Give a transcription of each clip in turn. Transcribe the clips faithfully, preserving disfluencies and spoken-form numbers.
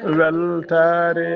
Weltaare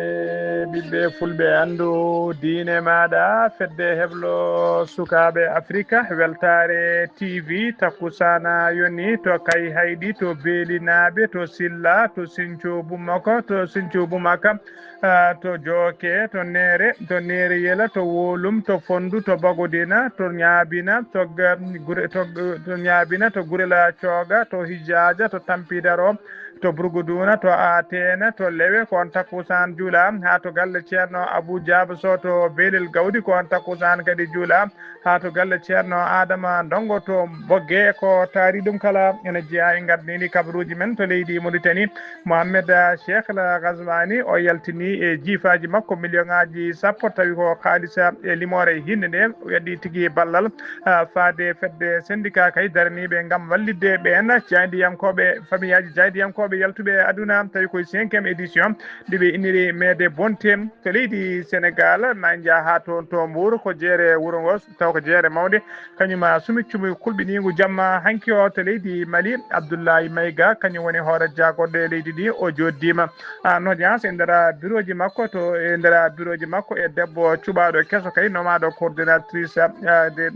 ɓiɓɓe fulɓe, anndu diine maaɗa, fedde heblo sukaaɓe Afrika, weltaare T V, takkusaana yoni to Kayhayɗi, to Beelinaaɓe, to Silla, to Sinthiou Boumaka, to Sinthiou Boumaka, ah, to Jooke, to Neere, to Neere Yela, to Wolum, to Fonndu, to Bagodina, to Ñaabina, to Ga-, Gure-, to, to Ñaabina, to Gurela Cooga, to Hijaaja, to Tampidaro, to Burguduuna, to Ateena, to Lewe, ko on takkusaan juulaa, haa to galle Ceerno Abuu Jaaba Soh to Beelel Gawdi, ko on takkusaan kadi juulaa, haa to galle Ceerno Aadama Ndonngo to Bogge. Ko taari ɗum kala ene jeyaa e ngardiindi kabaruuji men to leydi Muritani. Mohammed Cheikh Al Ghazwani, o yaltini e jiifaaji makko miliyoŋaaji sappo, tawi ko kaalisa e limoore hinnde nde, o waɗi tigi ballal, ah, faade fedde syndicat kay daraniiɓe ngam wallitde ɓeen jaayndiyankooɓe, famiyaaji jaayndiyankooɓe yaltuɓe e aduna, tawi koye cinquième édition, nde ɓe inniri Meede Bonte to leydi Senegal. Ma en njah haa toon to Mbuur, ko jeere wuro ngo, taw ko jeere mawnde, kañum, ah, sumi cumi kulɓiniingu jamma hanki o to leydi Mali. Abdoulaye Maïga, kañum woni hoore jaagorɗe leydi ndi, o jooɗdiima en audience e nder birooji makko, to e nder birooji makko e debbo cuɓaaɗo keso kay, nomaaɗo coordinatrice, ah, de,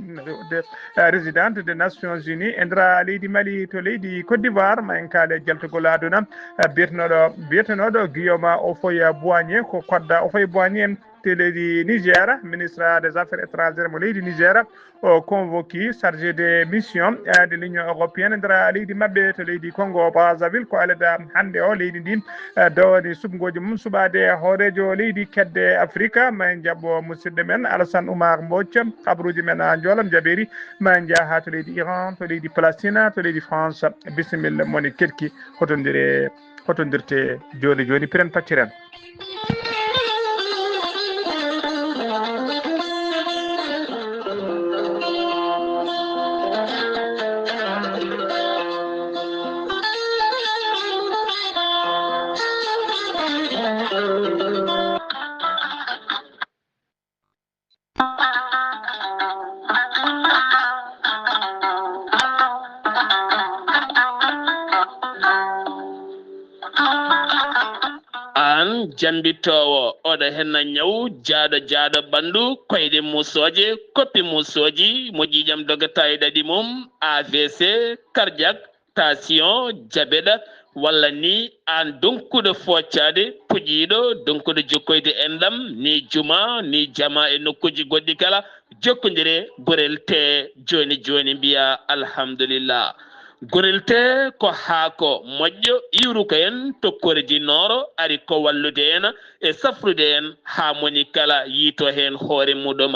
de, ah, résidente des Nations Unies e nder leydi Mali. To leydi Côte d'Ivoire, ma en kaale jaltugol aduna, ah, biyetenooɗo, biyetenooɗo Guillaume Ofoye Boigny, ko kodda Ofoye Boigny, to leydi Niger, ministre des Affaires étrangères mo leydi Niger, o convoqué chargé de mission, eh, de l'Union européenne nder leydi maɓɓe to leydi Congo Brazzaville. Ko alada hannde o, leydi ndi, eh, dowani suɓngooji mum suɓaade hooreejo leydi kedde Afrika. Ma en njaɓɓo musidɗo men Alassane Oumar Mbodj, kabaruuji men, ah, njoolam jabeeri. Ma en njah haa to leydi Iran, to leydi Palestine, to leydi France. Bisimilla, moni keɗki, hotondire, hotondirte jooni jooni, piren pacciren. Aan jammbitoowo, oɗo henna ñaw jaaɗo jaaɗo ɓanndu, koyɗe muusooje, koppi muusooji, mo ƴiiƴam dogata e ɗaɗi mum, A V C, cardiaque, tension, diabète, walla ni aan donkuɗo foccaade, puƴiiɗo, donkuɗo jokkoyde enɗam, ni juma, ni jama e nokkuuji goɗɗi kala, jokkondire Gorel Tee jooni jooni, mbiya alhamdulillah. Gorel Tee ko haako moƴƴo iwruko en to Kore du Nord, ari ko wallude en e safrude en haa moni kala yiito heen hoore muɗum.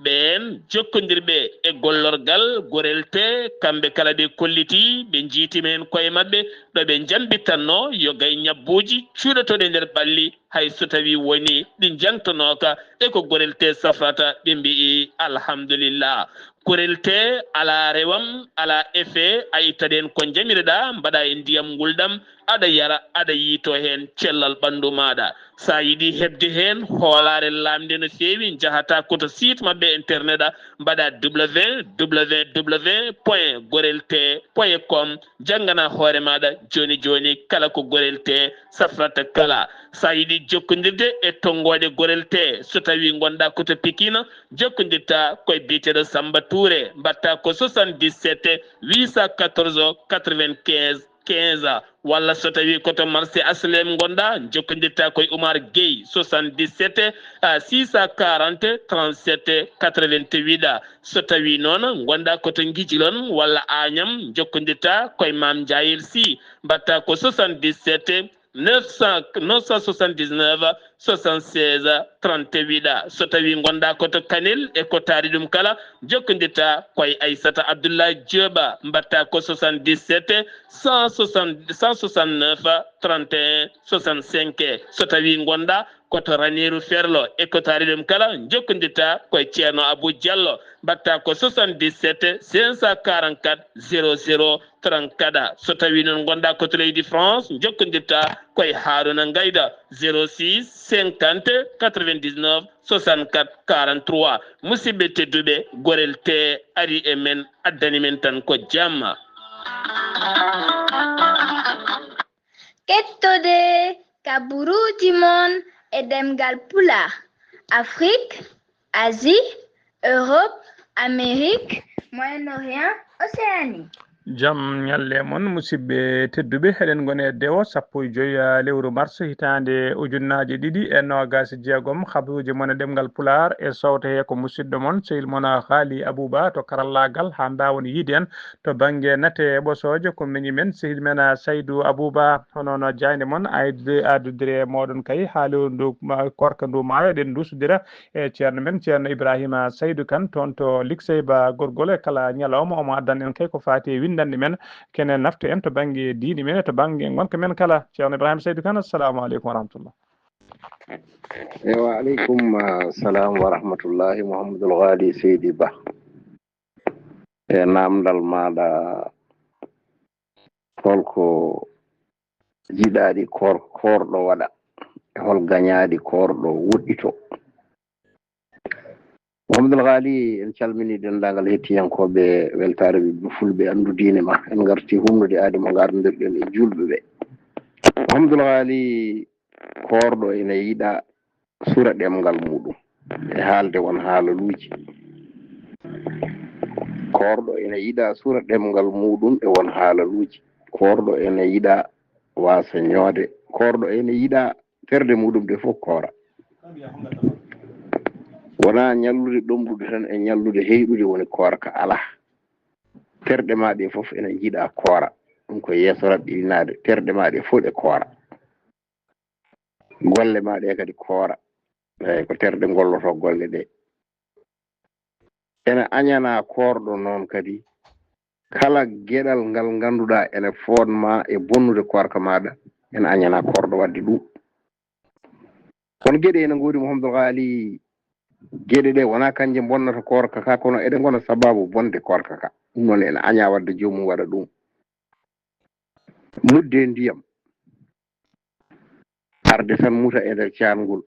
Ɓeen jokkondirɓe e gollorgal Gorel Tee, kamɓe kala ɓe kollitii, ɓe njiytii heen koye maɓɓe, ɗo ɓe njambitatnoo yo gay ñabbuuji cuuɗotooɗi e nder ɓalli, hay so tawii wonii ɗi njangtanooka, e ko Gorel Tee safrata, ɓe mbiyi alhamdulillah. Gorel Tee alaa rewam, alaa effet, a ittat heen ko njamiroɗaa, mbaɗaa e ndiyam ngulɗam, aɗa yara, aɗa yiito heen cellal ɓanndu maaɗa. So a yiɗi heɓde heen hoolaare laamnde no feewi, njahataa ko to site maɓɓe internet, mbaɗaa W W W point gorel tee point com, jannganaa hoore maaɗa jooni jooni kala ko Gorel Tee safrata kala. So a yiɗi jokkondirde e tonngooɗe Gorel Tee, so tawii ngonɗaa ko to Pikine, jokkondirtaa ko e biyeteeɗo Samba Touré, mbaɗtaa ko soixante-dix-sept huit cent quatorze quatre-vingt-quinze quinze, walla so tawii ko to marché H L M ngonɗaa, jokkondirtaa ko e Oumar Gueye, soixante-dix-sept six cent quarante trente-sept quatre-vingt-huit. So tawii noon ngonɗaa ko to Ngijilon walla Agnam, jokkondirtaa ko e Mame Ndiayel Sy, mbaɗtaa ko soixante-dix-sept neuf cent, neuf cent soixante-dix-neuf soixante-seize trente-huit. So tawii ngonɗaa ko to Kanel e ko taari ɗum kala, jokkondirtaa ko e Aissata Abdoulaye Diop, mbaɗtaa ko soixante-dix-sept cent soixante, cent soixante-neuf trente et un soixante-cinq. So tawii ngonɗaa ko to Raneeru Ferlo e ko taari ɗum kala, jokkondirtaa ko e Ceerno Abou Diallo, mbaɗtaa ko soixante-dix-sept cinq cent quarante-quatre zéro zéro trente-quatre. So tawii noon ngonɗaa ko to leydi France, jokkondirtaa ko e Harouna Ngaïda, zéro six cinquante quatre-vingt-dix-neuf soixante-quatre quarante-trois. Musidɓe tedduɓe, Gorel Tee ari e men, addani men tan ko jamma. Kettode, Kaburuuji mon e ɗemngal Pulaar, Afrik, Asie, Europe, Amérique, Moyen-Orient, Océanie. Jam ñalle mon, musidɓe tedduɓe. Eɗen ngoni e dewo sappo e joy, ah, lewru mars, hitaande ujunnaaje ɗiɗi e noogaas e jeegom. Habruuji mon e ɗemngal Pulaar e sowto he ko musidɗo mon, sehil mon, ah, Haali Abuuba to karallaagal, haa mbaawon yiide en to bannge nate e ɓosooje. Ko miñi men, sehil men, ah, Saydu Abuuba. Hono no jaaynde mon, ayde-, addudire e mooɗon kay, haa lewru ndu, ma-, koorka ndu maaya, eɗen nduusodira e ceerno men, ceerno Ibrahima Saydu Kan, toon to Likseyba Gorgol. E kala ñalawma, omo addan en kay ko faati e winndannde men, kene nafta en to bannge diine men e to bannge ngonka men kala. Ceerno Ibrahima Saydu Kan, assalamu aleykum wa rahmatullah. Ewa, aleykum, ah, salam wa rahmatullahi, Mouhamadul Ghali Seydi Ba. E naamndal maaɗa, holko jiɗaaɗi koor-, koorɗo waɗa? E hol gañaaɗi koorɗo woɗɗito? Mouhamadul Ghali, en calminii denndaangal hettiyankooɓe weltaare ɓiɓɓe fulɓe anndu diine ma. En ngarti humnude aadi mo ngarndirɗen e juulɓe ɓe. Mouhamadul Ghali, koorɗo ene yiɗa sura ɗemngal muuɗum e haalde won haalaluuji. Koorɗo ene yiɗa sura ɗemngal muuɗum e won haalaluuji. Koorɗo ene yiɗa waasa ñoode. Koorɗo ene yiɗa terɗe muuɗum ɗe fof koora. Wonaa ñallude ɗomɗude tan e ñallude heyɗude woni koorka, alaa. Terɗe ma ɗe fof ene njiɗa koora. Ɗum ko yeeso raɓɓiɗinaade. Terɗe ma ɗe fof ɗe koora. Golle ma ɗe kadi koora. Eey, ko terɗe ngolloto golle ɗe. Ene añana koorɗo noon kadi, kala geɗal ngal ngannduɗaa ene foodma e bonnude koorka maaɗa, ene añana koorɗo waɗde ɗum. Kono geɗe ene ngoodi, Mouhamadou Ghali, geɗe ɗe wonaa kanje bonnata koorka ka, kono eɗe ngona sabaabu bonde koorka ka. Ɗum noon ene aña waɗde joomum waɗa ɗum. Mudde ndiyam, arde tan muta e nder caangol.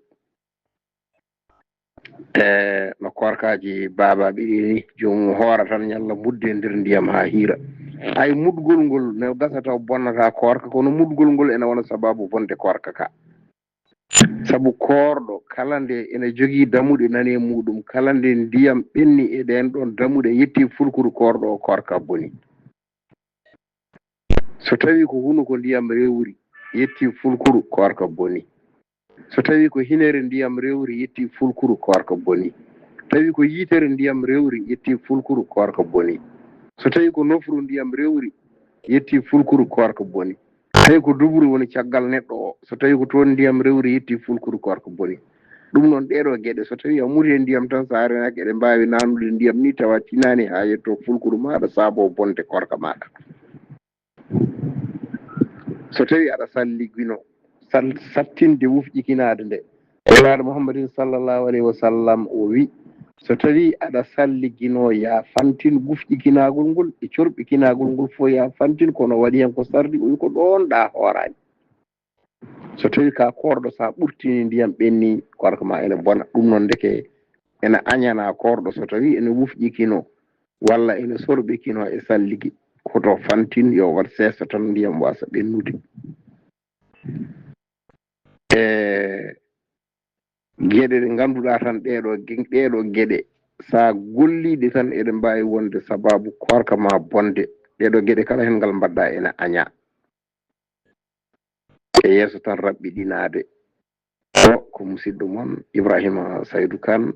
E no koorkaaji baabaaɓe ɗi ni, joomum hoora tan ñalla mudde e nder ndiyam haa hiira. Ay, mudgol ngol ne gasa taw bonnata koorka, kono mudgol ngol ene wona sabaabu bonde koorka ka. Sabu koorɗo, kala nde ene jogii damuɗe nani e muuɗum, kala nde ndiyam ɓenni e ɗeen ɗoon damuɗe, yetti fulkuru koorɗo o, koorka boni. So tawii ko hunuko ndiyam rewri, yetti fulkuru, koorka boni. So tawii ko hinere ndiyam rewri, yetti fulkuru, koorka boni. Tawi ko yitere ndiyam rewri, yetti fulkuru, koorka boni. So tawii ko nofru ndiyam rewri, yetti fulkuru, koorka boni. Tawi ko duburu woni caggal neɗɗo o, so tawi ko toon ndiyam rewri, yetti fulkuru, koorka boni. Ɗum noon, ɗeeɗoo geɗe, so tawi a muti e ndiyam tan, so a renaaki, eɗe mbaawi naanude ndiyam ni, tawa tinaani haa yetto fulkuru maaɗa, saabo bonde koorka maaɗa. So tawi aɗa salligino, sal-, sattinde wufƴikinaade nde, Nulaaɗo Muhammadin sallallahu alayhi wa sallam o wi, so tawi aɗa salligino, ya fantin gufƴikinagol ngol e corɓikinagol ngol fof, ya fantin, kono waɗi hen ko sardi, o wi ko ɗoon ɗa hooraani. So tawi ka koorɗo, sa ɓurtini ndiyam ɓenni, koorka ma ene bona. Ɗum noon ndeke ene añana koorɗo so tawi ene wufƴikino walla ene sorɓikino e salligi, hoto fantin, yo waɗ seesa tan ndiyam wasa ɓennude. E geɗe ɗe ngannduɗaa tan, ɗeeɗo ge-, ɗeeɗo geɗe, sa golliɗe tan, eɗe mbaawi wonde sabaabu koorka ma bonde. Ɗeeɗo geɗe kala heen ngal mbaɗɗa ene aña. E yeeso tan raɓɓiɗinaade. O ko musidɗo mon Ibrahima Saydu Kan,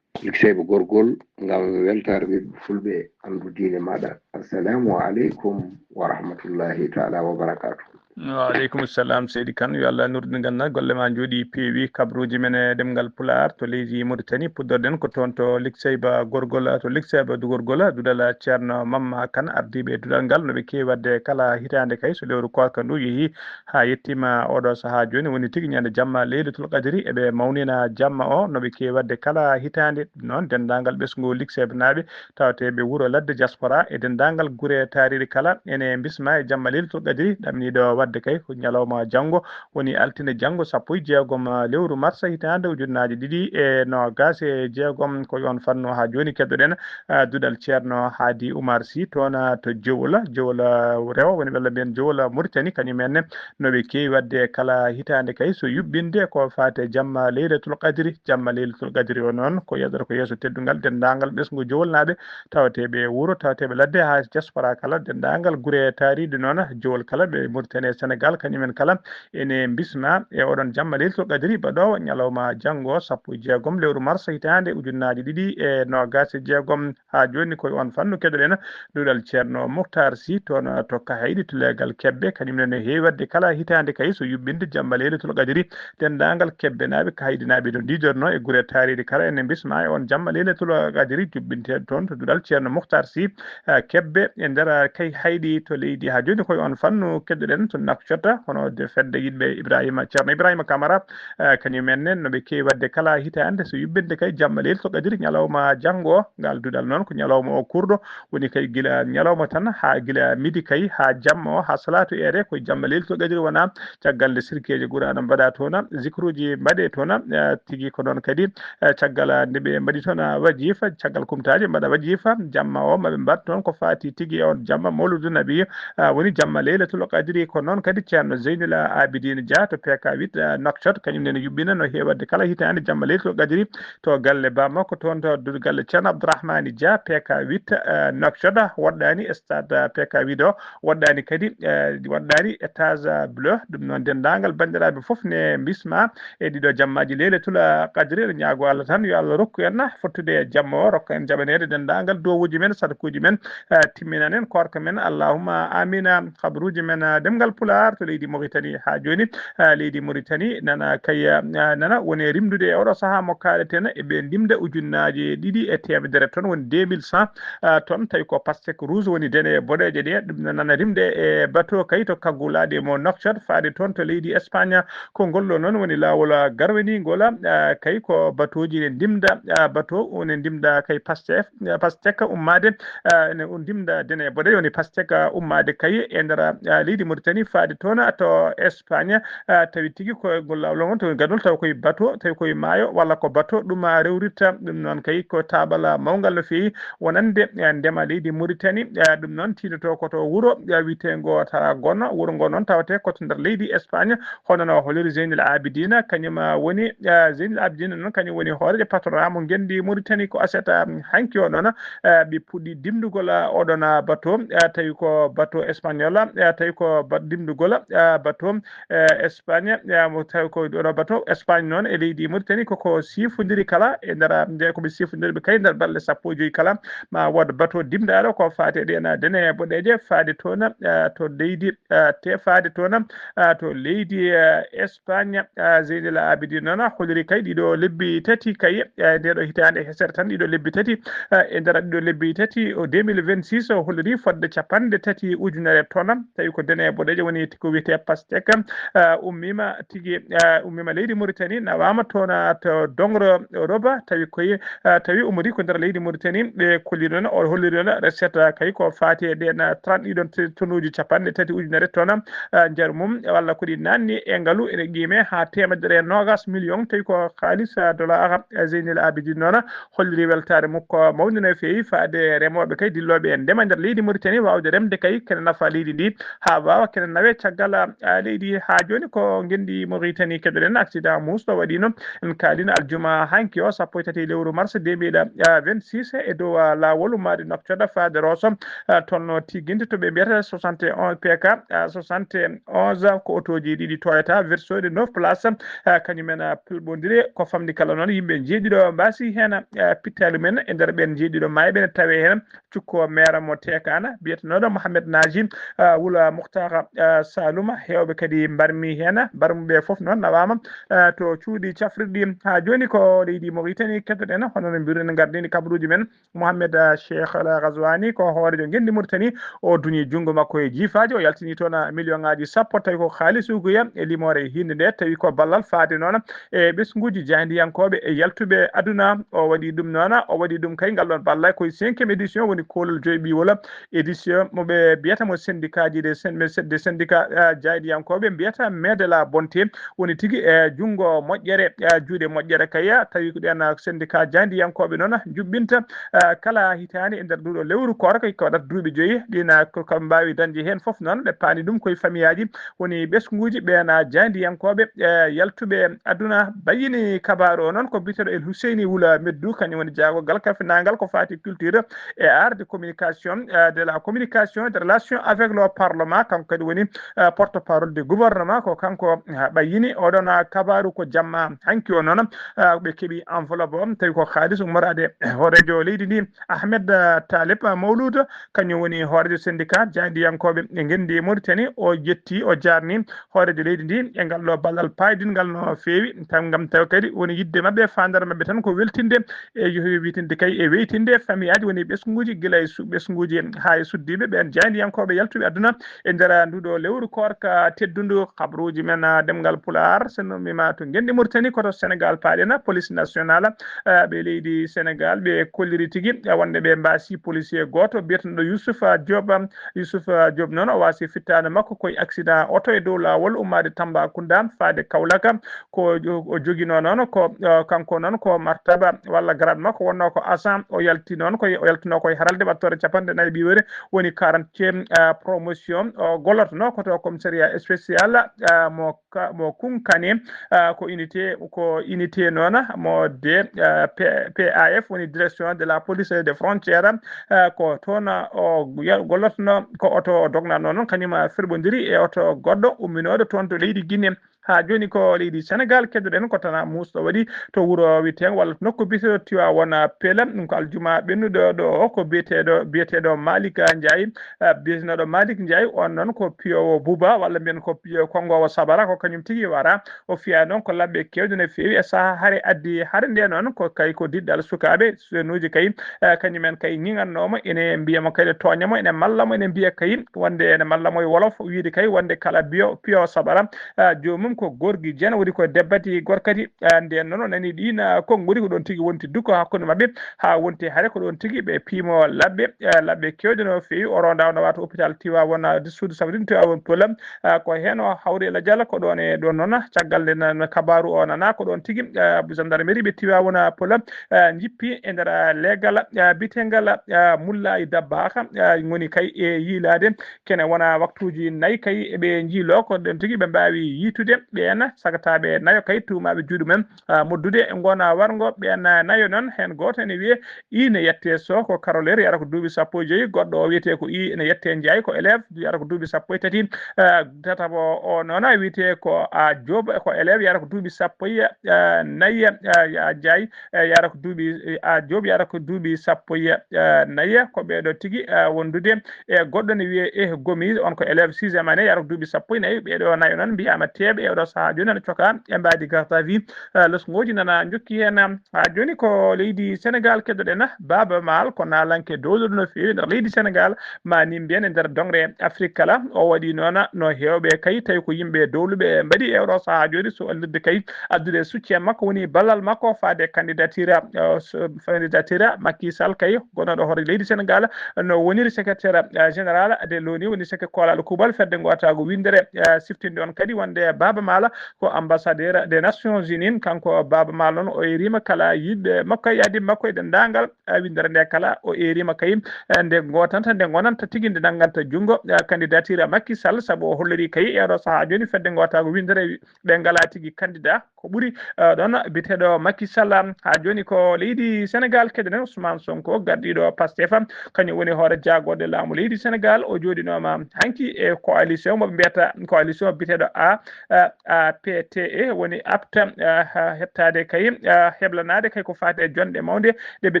Likseyba Gorgol, ngam weltaare ɓiɓɓe fulɓe, anndu diine maaɗa. Assalamu aleykum wa rahmatullahi taala wa barakatuh. Wa aleykum salam, seydi Kan. Yo Allah nurɗin ganndal, golle ma njooɗi, peewi. Kabruuji men e ɗemngal Pulaar to leydi Mauritanie. Puɗɗorɗen ko toon to Likseyba Gorgol, to Likseyba du Gorgol, duɗal Ceerno Mamma Kan, ardiiɓe duɗal ngal no ɓe keewi waɗde kala hitaande kay, so lewru koorka ndu yehi haa yettiima oɗo sahaa jooni, woni tigi ñande jamma Leylatul Qadri, eɓe mawnina jamma o no ɓe keewi waɗde kala hitaande. Noon, denndaangal ɓesngu Likseybanaaɓe tawateeɓe wuro ladde diaspora e denndaangal gure taariiɗe kala ene mbisma e jamma Leylatul Qadri, ɗamniiɗo Wadde kay ko ñalawma janngo, woni altine janngo, sappo e jeegom, ah, lewru mars, hitaande ujunnaaje ɗiɗi e noogaas e jeegom. Ko yon fannu haa jooni keddoɗen, ah, duɗal Ceerno Haadi Umar Si toon, ah, to Jowol, Jowol, ah, rewo, woni walla mbiyen Jowol, ah, Muritani, kañum en ne no ɓe keewi waɗde kala hitaande kay so yuɓɓinde ko faate jamma Leylatul Qadri. Jamma Leylatul Qadri o noon ko yeɗoto ko yeeso teddungal denndaangal ɓesngu Jowolnaaɓe, tawateeɓe wuro, tawateeɓe ladde, haa diaspora kala, denndaangal gure taariiɗe noon, Jowol kala, ɓe Mauritanie e Sénégal, kañum en kala ene mbisma e oɗon jamma Leylatul Qadri baɗoowo ñalawma janngo, sappo e jeegom lewru mars hitaande ujunnaaje ɗiɗi e noogaas e jeegom. Haa jooni ko e on fannu keɗoɗen duɗal Ceerno Muktar Si toon to Kahayɗi to leegal Kebbe, kañum ne no heewi waɗde kala hitaande kay so yuɓɓinde jamma Leylatul Qadri. Denndaangal Kebbenaaɓe, Kahiɗinaaɓe no ndiidornoo e gure taariiɗe kala, ene mbisma e on jamma Leylatul Qadri juɓɓinteeɗo toon to duɗal Ceerno Muktar Si, ah, Kebbe e nder, ah, Kayhayɗi to leydi. Haa jooni ko e on fannu keɗoɗen to Nouakchott, hono de fedde yiɗɓe Ibrahima, Ceerno Ibrahima Kamara, ah, kañum en ne no ɓe keewi waɗde kala hitaande so yuɓɓinde kay jamma Leylatul Qadri ñalawma janngo. Ngal duɗal noon ko ñalawma o kurɗo, woni kay gila ñalawma tan haa gila midi kay haa jamma o, haa salaatu eere, ko jamma Leylatul Qadri wona. Caggal nde sirkeeji Qur'aana mbaɗa toon, zikruuji mbaɗe toon, eh, tigi ko noon kadi, eh, caggal nde ɓe mbaɗi toon wajifa, caggal kumtaaji mbaɗa wajifa, jamma o maɓe mbaɗ toon ko faati tigi e on jamma Mawludu Nabi, eh, woni jamma Leylatul Qadri. Ko noon kadi Ceerno Zeynul Abidin Dia to P K huit, eh, Nouakchott, kañum nene yuɓɓina no heewi waɗde kala hitaande jamma Leylatul Qadri to galle ba makko toon to du-, galle Ceerno Abdourahmani Dia, P K huit, eh, Nouakchott, woɗɗaani stade, eh, P K huit o, woɗɗaani kadi, eh, woɗɗaani étage, eh, bleu. Ɗum noon denndaangal banndiraaɓe fof ne mbisma e ɗiɗo jammaaji Leylatul Qadri. Eɗen ñaago Allah tan yo Allah rokku en fottude e jamma o, rokka en jaɓaneede denndaangal duwawuuji men, sadakuuji men, eh, timminan en koorka men. Allahumma amina. Kabaruuji men, eh, ɗemngal Pulaar to leydi Mauritanie haa jooni, ah, leydi Mauritanie nana kay, ah, nana woni e rimdude e oɗo sahaa mo kaaleten, e ɓe ndimda ujunnaaje ɗiɗi e teemedere tonnes, woni deux mille cent, ah, tonnes, tawi ko pastèque rouge woni dene boɗeeje ɗe. Ɗum nana rimde e bateau kay to kaggulaaɗe mo Nouakchott faade toon to leydi Espagne. Ko ngol ɗo noon woni laawol, ah, garwaniingol, ah, kay ko bateauji ne ndimda, ah, bateau woni ndimda kay pastèque, ah, pastèque ummaade, ah, ne ndimda dene boɗeeje woni pastèque ummaade kay e nder, ah, leydi Mauritanie faade toon to Espagne, ah, tawi tigi ko ngol laawol ngon to gadol taw koye bateau, tawi koye maayo walla ko bateau ɗum, ah, rewritta. Ɗum noon kay ko taabal, ah, mawngal no feewi wonande, ah, ndema leydi Mauritanie. Ah, ɗum noon tiinoto ko to wuro, ah, wiyeteengo Tarragona. Wuro ngo noon tawate ko to nder leydi Espagne. Hono no holiri Zeynul Abidina, kañum, ah, woni, ah, Zeynul Abidina noon kañum woni hooreejo patronat mo ngenndi Mauritanie ko aset, ah, hanki o noon, ah, ɓe puɗɗi dimndugol, ah, oɗon, ah, bateau, ah, tawi ko bateau espagnol, ah, tawi ko ba-, dimndugol, ah, bateau, eh, Espagne, ah, mo tawi ko oɗo bateau Espagne noon e leydi Mauritanie koko sifondiri kala e nder, ah, nde ko ɓe sifondiri ɓe kay nder balɗe sappo e joyi kala ma wood bateau dimndaaɗo ko faati e ɗen, ah, dene boɗeeje faade toon, ah, to leydi, ah, te faade toon, ah, to leydi, ah, Espagne, ah, Zeynel Abidin noon holiri kay ɗiɗo lebbi tati kay, ah, nde ɗo hitaande hesere tan ɗiɗo lebbi tati, ah, e nder ɗiɗo lebbi tati o deux mille vingt-six o holiri fodde capanɗe tati ujunere tonnes, tawi ko dene boɗeejo woni ko wiyetee pastèque, ah, ummiima tigi, ah, ummiima leydi Mauritanie, nawaama toon, ah, to Dongro Roba, tawi koye, ah, tawi ummori ko nder leydi Mauritanie, ɓe kolli noon, o holliri noon recette, ah, kay ko faati e ɗeen, ah, trente ɗiɗon te-, tonnes uji capanɗe tati ujunere tonnes, ah, njaru mum, walla ko ɗi naanni e ngalu ene qiime haa teemedere e noogaas million, tawi ko kaalis, ah, dollar, ah, Zeynel Abidin noon, holliri weltaare makko mawnde no feewi faade remooɓe kay dillooɓe e ndema nder leydi Mauritanie, waawde remde kay kene nafa leydi ndi haa waawa kene nawe caggal, ah, leydi. Haa jooni ko ngenndi Mauritanie keɗoɗen accident muusɗo waɗiino, en kaalino aljuma hanki o sappo e tati lewru mars deux mille vingt-six e dow, ah, laawol ummaade Nouakchott faade Rosso, ah, tolno tigginde to ɓe mbiyata soixante et onze P K, ah, soixante et onze ko otooji ɗiɗi Toyota Verso de neuf places, ah, kañum en, ah, pelɓondire ko famɗi kala noon yimɓe njeeɗiɗo mbaasi heen, ah, pittaali men e nder ɓeen njeeɗiɗo maayɓe ne tawe heen cukko meere mo Teekaana biyetenooɗo Mohamed Naji, ah, wula Mukhtar, ah, Saluma, heewɓe kadi mbarmi heen, mbarmuɓe fof noon nawaama, ah, to cuuɗi cafrirɗi. Haa jooni ko leydi Mauritanie keɗoɗen, hono no mbiruɗen gardini kabaruuji men. Mohamed, ah, Cheikh Al Ghazouani ko hooreejo ngenndi Mauritanie, o duñi junngo makko e jiifaaji, o yaltini toon, ah, million ŋaaji sappo, tawi ko kaalis ugoya e limoore e hiinde nde, tawi ko ballal faade noon e ɓesnguuji jaayndiyankooɓe e yaltuɓe aduna. O waɗi ɗum noon, o waɗi ɗum kay ngal ɗoon ballal koye cinquième édition, woni koolol joyi ɓiwol édition mo ɓe mbiyata mo syndicat ji de syn-, de syn-, Syndicat, eh, jaayndiyankooɓe mbiyata Medela Bonte woni tigi e junngo moƴƴere, eh, juuɗe moƴƴere kay, tawi ko ɗen, eh, syndicat jaayndiyankooɓe noon njuɓɓinta, eh, kala hitaande e nder nduɗo lewru koorka ko waɗata duuɓi joyi. Ɗin, eh, ko, ko mbaawi dañde heen fof noon, ɓe paani ɗum koye famiyaaji woni ɓesnguuji ɓeen, eh, jaayndiyankooɓe, eh, yaltuɓe aduna. Bayyini kabaaru o noon ko biyeteeɗo El Huseyni Wula Meddu, kañum woni jaagorgal karfinaagal ko faati culture et art de communication, eh, de la communication et de relation avec le parlement. Kanko kadi woni, eh, porte-parole du gouvernement. Ko kanko, eh, ɓayyini oɗon, eh, kabaaru ko jamma hanki o noon, eh, ɓe keɓi enveloppe o, tawi ko haalis ummoraade hooreejo leydi ndi, Ahmed, eh, Talib Mawlud, kañum woni hooreejo syndicat jaayndiyankooɓe e ngenndi Mauritanie. O yetti, o jaarni hooreejo leydi ndi e ngal ɗo ballal paydingal no feewi, tan ngam tawa kadi woni yiɗde maɓɓe, faandaare maɓɓe tan ko weltinde e yo wiytinde kay e weytinde famiyaaji woni ɓesnguuji, gila e su-, ɓesnguuji haa e suddiiɓe ɓeen jaayndiyankooɓe yaltuɓe aduna e nder nduɗo lewru koorka teddundu. Habruuji men, ah, ɗemngal Pulaar, so no mi ma to ngenndi Mauritanie, ko to Sénégal paaɗen, police nationale, ah, ɓe leydi Sénégal, ɓe kolliri tigi, ah, wonde ɓe mbaasi policier gooto biyeteeɗo Youssouf, ah, Diop. Youssouf, ah, Diop noon o waasi fittaandu makko koye accident oto e dow laawol ummaade Tambacounda faade Kaolack. Ko jo-, o joginoo noon ko, eh, kanko noon ko martaba walla grade makko wonnoo ko agent. O yalti noon koye, o yaltinoo koye haralde ɓattoore capanɗe nayi ɓiiwere woni quarantième, eh, promotion. O gollotonoo ko to commissariat spécial, eh, mo ka-, mo Kunkane, eh, ko unité, ko unité noon mo de, eh, P-, P A F woni direction de la police de frontière. Eh, ko toon o ya-, gollotonoo, ko oto o dognatnoo noon kañum firɓondiri e oto goɗɗo umminooɗo toon to leydi Guinée. Haa jooni ko leydi Senegaal keddoɗen, ko tana muusɗo waɗi to wuro wiyetee walla to nokku biyeteeɗo Tiwaawan Peele. Ɗum ko aljuma ɓennuɗo ɗo o, ko biyeteeɗo, biyeteeɗo Malick Ndiaye, eh, biyeteeɗo Malick Ndiaye, on noon ko piyoowo buuba walla mbiyen ko piyo-, konngoowo sabara, ko kañum tigi wara. O fiya noon ko labbe keewɗe no feewi e sahaa hare addi hare nde noon ko kay ko diɗɗal sukaaɓe, jeunes uji kay, eh, kañum en kay ñiŋatnoo mo, ene mbiya mo kay, ene tooña mo, ene malla mo, ene mbiya kay wonde ene malla mo e wolof, wiide kay wonde kala biyo, piyo sabara, ah, joomum ko gorgi jeen, woni ko debbati gorkati. Ah, ndeen noon o nani ɗiin, ah, konnguli ko ɗoon tigi wonti dukko hakkunde maɓɓe, haa wonti hare ko ɗoon tigi ɓe piimo labbe, ah, labbe keewɗe no feewi. O ronda o nawata hôpital Tiwaawan, ah, suudu sawrin Tiwaawan Peele, ah, ko heen o hawri e lajal, ko ɗoon e ɗoon noon, caggal nde nan-, kabaaru o nana, ko ɗoon tigi, ah, gendarmerie ɓe Tiwaawan Peele, ah, njippi e nder, ah, leegal, ah, biyeteegal, ah, Mullaay Dabbaaha, ah, ngoni kay e yiilaade. Kene wona waktuuji nayi kay eɓe njiiloo, ko ɗoon tigi ɓe mbaawi yiitude ɓeen sagataaɓe nayo kay tuumaaɓe juuɗe mum, ah, moddude e ngoona warngo. Ɓeen nayo noon, heen gooto ene wiyee I ne yettee Soh, ko Karoleer, yara ko duuɓi sappo e joyi. Goɗɗo o wiyetee ko I ne yettee Njaay, ko élève, yara ko duuɓi sappo e tati. Ah, tataɓo o noon wiyetee ko A Joob, ko élève, yara ko duuɓi sappo e, ah, nayi, ah, Njaay, eh, yara ko duuɓi, eh, A Joob, yara ko duuɓi sappo e, eh, nayi. Ko ɓeeɗo tigi, eh, wondude e goɗɗo ne wiyee, eh, Gomis, on ko élève sixième année, yara ko duuɓi sappo e nayi. Ɓeeɗo nayo noon mbiyaama teeɓe e oɗo sahaa jooni, ene cokaa e mbaadi garde à vue, eh, lesngooji nana njokki heen. Haa jooni ko leydi Senegaal keddoɗen. Baaba Maal ko naalanke dowluɗo no feewi nder leydi Senegaal, ma ni mbiyen e nder doŋre Afrik kala. O waɗi noon no heewɓe kay, tawi ko yimɓe dowluɓe mbaɗi e oɗo sahaa jooni, so allirde kay addude soutien makko, woni ballal makko faade candidature, eh, so, candidature Macky Sall kay, gonnoɗo hoore leydi Senegaal, no woniri secrétaire, eh, général de l'ONU, woni seke koolaaɗo kuuɓal fedde ngootaagu winndere, eh, siftinde on kadi wonde Baaba Maal ko ambassadeur des Nations Unies. Kanko Baaba Maal noon o eeriima kala yiɗɓe makko e yaadi makko e denndaangal, eh, winndere nde kala. O eeriima kay, eh, nde ngootanta, nde ngonanta tigi, nde nannganta junngo, eh, candidature Macky Sall, sabu o holliri kay e oɗo sahaa jooni fedde ngootaagu winndere ɓe ngalaa tigi candidat. Ko ɓuri, eh, ɗoon biyeteeɗo Macky Sall. Haa jooni ko leydi Senegaal keddoɗen. Ousmane Sonko, gardiiɗo Pastef, kañum woni hoore jaagorɗe laamu leydi Senegaal. O jooɗinooma hanki e coalition mo ɓe mbiyata coalition biyeteeɗo A, eh, A P T E, woni apta, eh, ha heɓtaade kay, eh, heblanaade kay ko faati e jonɗe mawɗe ɗe ɓe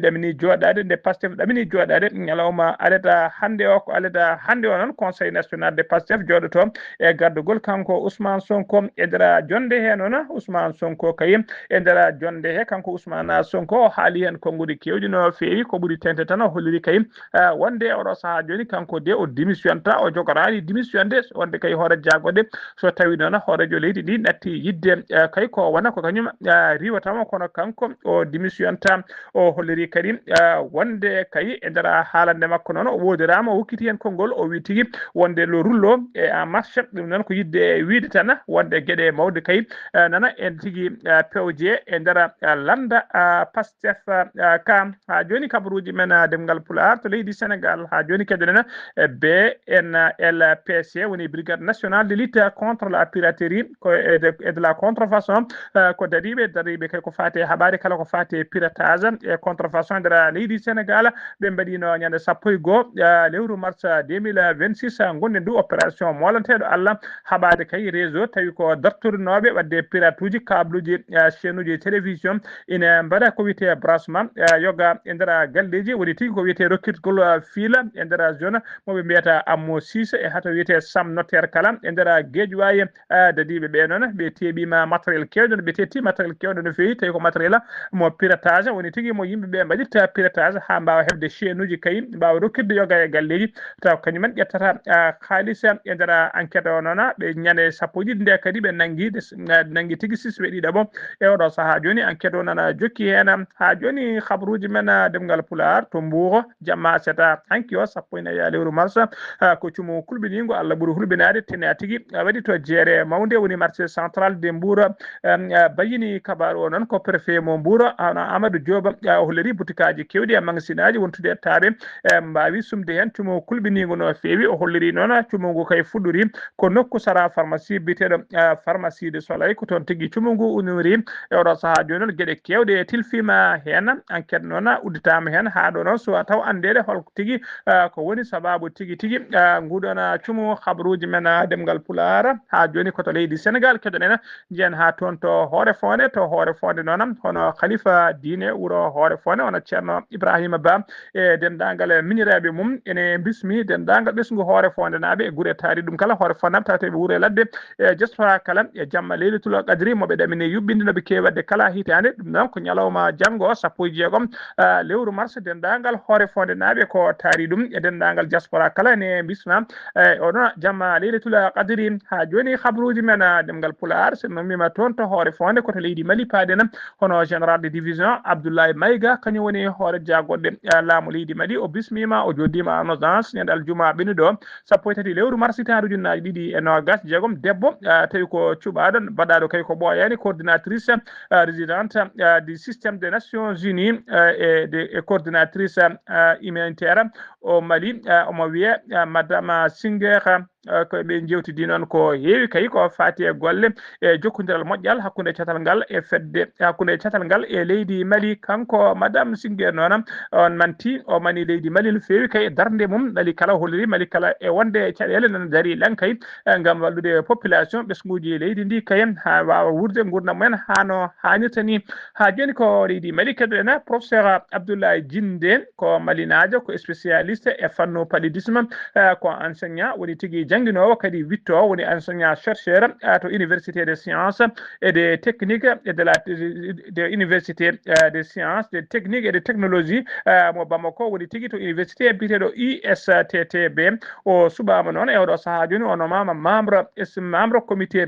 ɗamini jooɗaade, nde Pastef ɗamini jooɗaade ñalawma aleda hannde o. Ko aleda hannde o noon, Conseil national de Pastef jooɗoto e gardugol kanko Ousmane Sonko. E nder jonde he noon, Ousmane Sonko kay, e nder jonde he, kanko Ousmane Sonko o haali heen konnguɗi keewɗi no feewi. Ko ɓuri teeŋtude tan, o holliri kay, ah, wonde oɗo sahaa jooni, kanko de o démissionnta, o jogoraani démissionde, wonde kay hoore jaagorɗe, so tawi noon hooreejo leydi ndi natti yidde, eh, kay ko wona ko kañum, eh, riiwatama, kono kanko o démissionnta. O holliri kadi, eh, wonde kay e nder haalande makko noon, o woodiraama, o hokkiti heen konngol, o wi tigi wonde le rouleau est en marche. Ɗum noon ko yidde wiide tan wonde geɗe mawɗe kay, eh, nana en tigi, eh, pewje e nder, eh, lannda, eh, Pastef, eh, ka. Haa jooni kabaruuji men, eh, Demngal Pulaar to leydi Senegaal. Haa jooni keɗoɗen, eh, B N L P C, woni Brigade Nationale de Lutte contre la Piraterie ko, et de, et de la Contrefaçon, eh, ko dariiɓe, dariiɓe kay ko faati e haɓaade kala ko faati e piratage e contrefaçon e nder leydi Senegaal. Ɓe mbaɗiino ñande sappo e goo, eh, lewru mars deux mille vingt-six, eh, ngonɗen ndu opération moolanteeɗo Allah, haɓaade kay réseau tawi ko dartorinooɓe waɗde piratuuji, kabluuji, eh, chaîne uji télévision ina mbaɗa ko wiyetee branchement, eh, yoga e nder galleeji, woni tigi ko wiyetee rokkitgol, eh, fiila e nder zone mo ɓe mbiyata Ammo Sise e hato wiyetee Sam Notaire kala e nder Guédiawaye. Eh, dadiiɓe ɓe noon, ɓe teeɓiima matériel keewɗo, ɓe tetti matériel keewɗo no feewi, tawi ko matériel mo piratage, woni tigi mo yimɓe ɓe mbaɗirta piratage haa mbaawa heɓde chaîne uji kay, mbaawa rokkitde yoga e galleeji, taw kañumen ƴettata, ah, haalis e nder enquête o noon. Ɓe ñande sappo e ɗiɗi nde kadi ɓe nanngi, ɓe s-, ah, nanngi tigi sisɓe ɗiɗaɓo. E oɗo sahaa jooni enquête o noon jokki heen. Haa jooni habaruuji men, ah, Demngal Pulaar to Mbuur, jamma seta hanki o sappo e nayi lewru mars, ah, ko cumu kulɓiniingu Allah ɓuri hulɓinaade tena tigi, ah, waɗi to jeere mawnde woni marché central de Mbuur. Em, ah, bayini kabaaru o noon ko préfet mo Mbuur, hono Amadou Diop, ah, o holliri butikaaji keewɗi e magasinaaji wontude e taaɓe, eh, mbaawi sumde heen cumu kulɓiniingu no feewi. O holliri noon cumu ngu kay fuɗɗori ko nokku sara pharmacie biyeteeɗo, eh, pharmacie de Soleil, ko toon tigi cumu ngu unori. E oɗo sahaa jooni noon geɗe keewɗe tilfiima heen, enquête noon udditaama heen haa ɗo noon suwa taw anndeede hol tigi, eh, ko woni sabaabu tigi tigi, eh, nguɗon cumu habaruuji men, eh, Demngal Pulaar. Haa jooni ko to leydi Senegaal keɗoɗen. Njiyen haa toon to Hoore Foonde, to Hoore Foonde noon, hono Khalifa diine wuro Hoore Foonde, hono Ceerno Ibrahima Ba e denndaangal miñiraaɓe mum, ene mbismi denndaangal ɓesngu Hoore Foondenaaɓe e gure taari ɗum kala Hoore Foondenaaɓe tawateeɓe wuro e ladde e diaspora kala e jamma Leylatul Qadri mo ɓe ɗamini yuɓɓinde no ɓe keewi waɗde kala hitaande. Ɗum noon ko ñalawma janngo sappo e jeegom, ah, lewru mars, denndaangal Hoore Foondenaaɓe ko taari ɗum e denndaangal diaspora kala ene mbisma, eh, oɗon jamma Leylatul Qadri. Haa jooni habaruuji men, ah, Demngal Pulaar, so en mbiima toon to Hoore Foonde, ko to leydi Mali paaɗen, hono général de division Abdoulaye Maïga, kañum woni hoore jaagoɗe, ah, laamu leydi Mali, o bismiima, o jooɗiima en audience ñande aljuma ɓennuɗo, sappo e tati lewru mars hitaande ujunnaaji ɗiɗi e noogas jeegom, debbo, ah, tawi ko cuɓaaɗo, baɗaaɗo kay ko ɓooyaani, coordinatrice, ah, résidente, ah, du système des Nations Unies, ah, e de, e coordinatrice, ah, humanitaire o Mali, ah, omo wiyee, ah, Madame Singera. Eh, ko ɓe njeewtidi noon ko heewi kay ko faati e golle e jokkondiral moƴƴal hakkunde catal ngal e fedde, hakkunde catal ngal e leydi Mali. Kanko Madame Singe noon, on manti, o mani leydi Mali no feewi kay e darnde mum. Mali kala holliri, Mali kala e wonde caɗeele nana darii lan kay, eh, ngam wallude population ɓesnguuji leydi ndi kay haa waawa wuurde nguurndam mumen haa no haanirta ni. Haa jooni ko leydi Mali keɗoɗen, professeur Abdoulaye Jinde, ko malinaajo, ko spécialiste e fannu paludisme, eh, ko enseignant, woni tigi jannginoowo, kadi wiɗto, woni enseignant chercheur, eh, to Université des sciences et des techniques et de la, de Université, eh, des sciences, des techniques et des technologies, eh, mo Bamako, woni tigi to université biyeteeɗo I S T T B. O suɓaama noon e oɗo sahaa jooni, o nomaama membre, membre comité,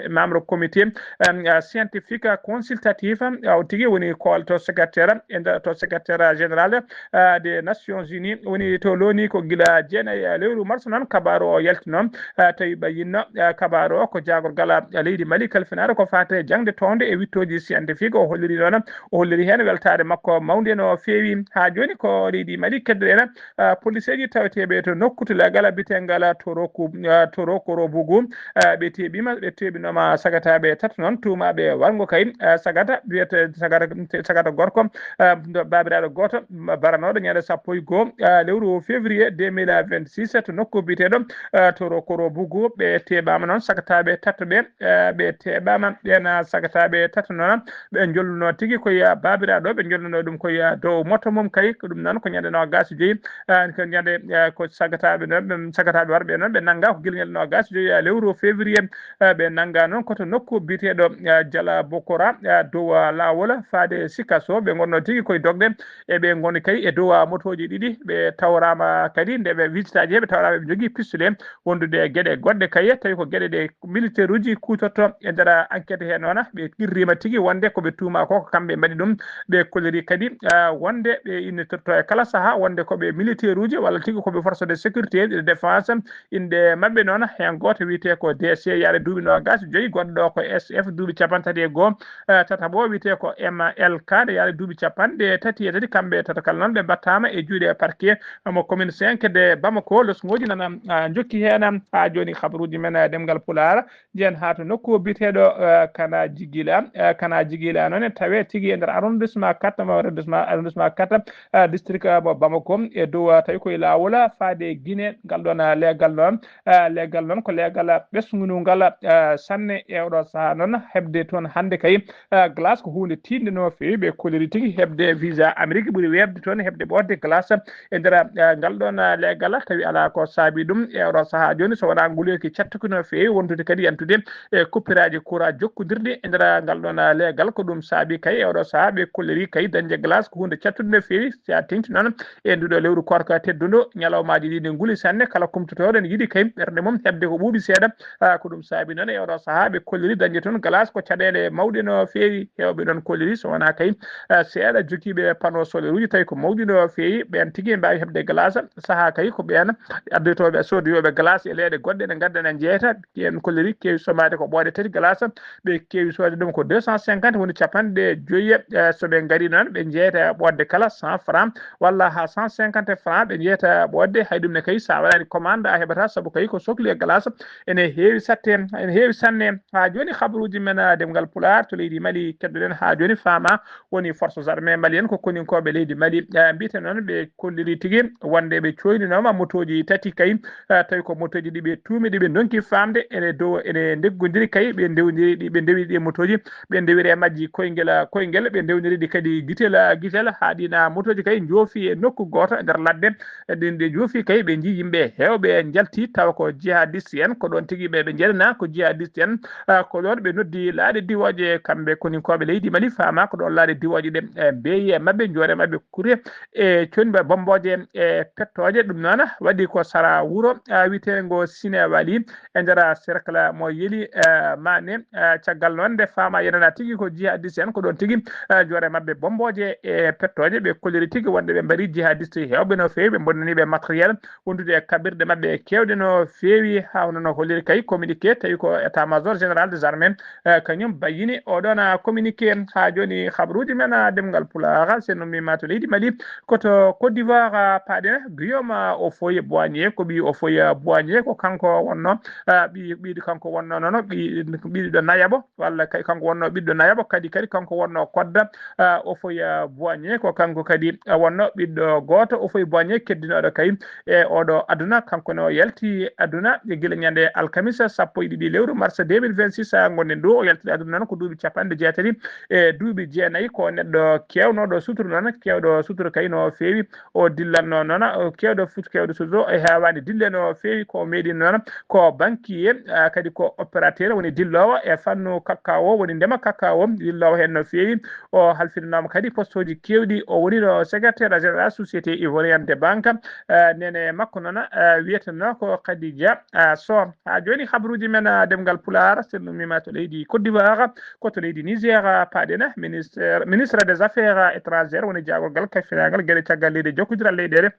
membre comité, eh, scientifique consultatif, eh, o tigi woni ko to secrétaire, e nder to secrétaire général, eh, des Nations Unies, woni to looni ko gila jeenayi, eh, lewru mars noon kabaaru o yalti noon, eh, tawi ɓayinno, eh, kabaaru o ko jaagorgal, eh, leydi Mali kalfinaaɗo ko faate jaŋde townde e wiɗtooji scientifique. O holliri noon, o holliri heen weltaare makko mawnde no feewi. Haa jooni ko leydi Mali keddoɗen, eh, poliseeji taweteeɓe to nokku to legal bitengal Toroku, eh, Torokorobugu, eh, ɓe teeɓiima, ɓe teeɓinooma sagataaɓe tato noon tuumaaɓe warngo kay, eh, sagata wiyete sagata, sagata gorko, eh, baabiraaɗo gooto baranooɗo ñande sappo e goo, eh, lewru février deux mille vingt-six to nokku biyeteeɗo, eh, Torokorobugu. Ɓe teeɓaama noon sagataaɓe tato ɓe, eh, ɓe teeɓaama ɓeen, eh, sagataaɓe tato noon ɓe njolluno tigi ko ya baabiraaɗo, ɓe njolluno ɗum ko ya dow moto mum kay, ko ɗum noon ko ñande noogas e joyi, eh, ko ñande, eh, ko sagataaɓe noon, ɓe sagataaɓe warɓe noon, ɓe nannga ko gila ñande noogas e joyi, eh, lewru février, eh, ɓe nannga noon ko to nokku biyeteeɗo, eh, Jala Bokora, eh, dow, eh, laawol faade Sikaso, ɓe ngonno tigi koye dogde, e ɓe ngoni kay e dow, eh, motooji ɗiɗi, ɓe tawraama kadi nde ɓe wisitaaji he, ɓe tawraama ɓe njogii pistolet, wondude e geɗe goɗɗe kay, tawi ko geɗe ɗe militaire uji kuutorto e nder enquête he noon. Ɓe qirriima tigi wonde ko ɓe tuuma ko, ko kamɓe mbaɗi ɗum. Ɓe kolliri kadi, ah, wonde ɓe innitorto e kala sahaa wonde ko ɓe militaire uji walla tigi ko ɓe force de sécurité et de défense. Innde maɓɓe noon, heen gooto wiyetee ko D C, yaade duuɓi noogaas e joyi, goɗɗo ko S F, duuɓi capanɗe tati e goo, eh, tataɓo wiyetee ko M L K, nde yaade duuɓi capanɗe tati e tati. Kamɓe tato kala noon ɓe mbaɗtaama e juuɗe parquet mo commune cinq de Bamako. Losngooji nana, ah, njokki heen, haa jooni, kabaruuji men, eh, ɗemngal Pulaar, njiyen haa to nokku biyeteeɗo, eh, Kana Jigila. Eh, Kana Jigila noon e tawee tigi e nder arrondissement quatre, mo arrondissement, arrondissement quatre, eh, district, eh, mo Bamako, e dow, eh, tawi koye laawol, eh, faade Guinée. Ngal ɗoon, eh, leegal noon, eh, leegal noon ko leegal, eh, ɓesngungal, eh, sanne e oɗo sahaa noon, heɓde toon hannde kay, eh, glace ko huunde tiiɗnde no feewi. Ɓe kolliri tigi heɓde visa Amérique ɓuri weeɓde toon, heɓde ɓoodde glace e nder, eh, ngal ɗoon, eh, leegal, tawi alaa ko saabi ɗum. E oɗo sahaa jooni, so wonaa nguleyki cattuki no feewi, wondude kadi yantude e coupuraaji courant jokkondirɗi e nder ngal ɗoon, eh, leegal. Ko ɗum saabi kay e oɗo sahaa ɓe kolliri kay dañde glace ko huunde cattude no feewi. Si a teŋti noon e nduɗo lewru koorka teddundu, ñalawmaaji ɗi ne nguli sanne, kala kumtotooɗo ne yiɗi kay ɓernde mum heɓde ko ɓuuɓi seeɗa. Ah, ko ɗum saabi noon e oɗo sahaa ɓe kolliri dañde toon glace ko caɗeele mawɗe no feewi. Heewɓe noon kolliri so wonaa kay, ah, seeɗa jogiiɓe panneau solaire uji, tawi ko mawɗi no feewi, ɓeen tigi mbaawi heɓde glace. Sahaa kay ko ɓeen addoytooɓe, soodooɓe glace e leyɗe goɗɗe ne ngadda ne njeeyta. Ɓeen kolliri keewi somaade ko ɓoode tati glace, ɓe keewi soodde ɗum ko deux cent cinquante, woni capanɗe joyi. Eh, so ɓe ngari noon, ɓe njeeyta ɓoodde kala cent francs walla haa cent cinquante francs ɓe njeeyta ɓoodde. Hay ɗum ne kay, so a waɗaani commande, a heɓataa, sabu kay ko sokli e glace ene heewi satte, ene heewi sanne. Haa jooni, kabaruuji men, ah, ɗemngal Pulaar to leydi Mali, keddoɗen haa jooni faama woni forces armées maliennes, ko koninkooɓe leydi Mali. Eh, mbiyeten noon, ɓe kolliri tigi wonde ɓe cooyninooma motooji tati kay, eh, tawi ko motooji ɗi ɓe tuumi, ɗi ɓe ndonki faamde ene dow, ene ndeggodiri kay, ɓe ndewndiri ɗi, ɓe ndewi ɗi motooji, ɓe ndewiri e majji koyngel, koyngel, ɓe ndewniri ɗi kadi gitel, gitel, haa ɗiin motooji kay njoofi e nokku gooto e nder ladde. Ɗin ɗe njoofi kay, ɓe njii yimɓe heewɓe njalti, tawa ko jihadiste en, ko ɗoon tigi ɓe, ɓe njeɗanaa ko jihadiste en. Ah, ko ɗoon ɓe noddi laaɗe diwooje, kamɓe koninkooɓe leydi Mali, faama ko ɗoon laaɗe diwooje ɗe, eh, mbeeyi e maɓɓe, njoore maɓɓe kure e conba bombooje e pettooje. Ɗum noon waɗi ko sara wuro, ah, wiyeteengo Sinewali e nder cercle mo Yeli, eh, Mane. Eh, caggal noon nde faama yenana tigi ko jihadiste en, ko ɗoon tigi, eh, njoore maɓɓe bombooje e pettooje. Ɓe kolliri tigi wonde ɓe mbari jihadiste heewɓe no feewi, ɓe bonnani ɓe matériel wondude e kaɓirɗe maɓɓe keewɗe no feewi, haa hono no holliri kay communiqué, tawi ko état major général des armées, eh, kañum bayyini oɗoon, ah, communiqué. Haa jooni, kabaruuji men, ah, ɗemngal Pulaar, so en ummiima to leydi Mali, ko to Côte d'Ivoire, ah, paaɗen. Guillaume, ah, Ofoye Boigny, ko ɓii Ofoye Boigny, ko kanko wonno, ah, ɓii, ɓiiɗo kanko wonno noon, ɓii, ɓiiɗo nayaɓo, walla kay kanko wonno ɓiɗɗo nayaɓo, kadi, kadi kanko wonno kodda, ah, Ofoye Boigny, ko kanko kadi, ah, wonno ɓiɗɗo gooto, Ofoye Boigny, keddinooɗo kay e oɗo aduna. Kanko ne o yalti aduna e gila ñande alkamisa sappo e ɗiɗi lewru mars deux mille vingt-six, ah, ngonɗen ɗo. O yalti aduna noon ko duuɓi capanɗe jeetati e duuɓi jeenayi. Ko neɗɗo keewnooɗo suturu noon, keewɗo suturu kay no feewi. O dillanno noon, o keewɗo fut-, keewɗo suturu, o heewaani dille no feewi. Ko o meeɗi noon ko banquier, ah, kadi ko opérateur, woni dilloowo e fannu cacao, woni ndema cacao, dilloowo heen no feewi. O halfinanaama kadi postooji keewɗi. O woni no secrétaire général Société Ivoirienne de Banque. Eh, nene makko noon, eh, wiyetenoo ko Khadija, eh, Soh. Haa jooni, habaruuji men, eh, ɗemngal Pulaar, so en ummiima to leydi Côte d'Ivoire, ko to leydi Niger, eh, paaɗen. Ministre, ministre des Affaires étrangères, woni jaagorgal kaffinaagal geɗe caggal leydi e jokkondiral leyɗeele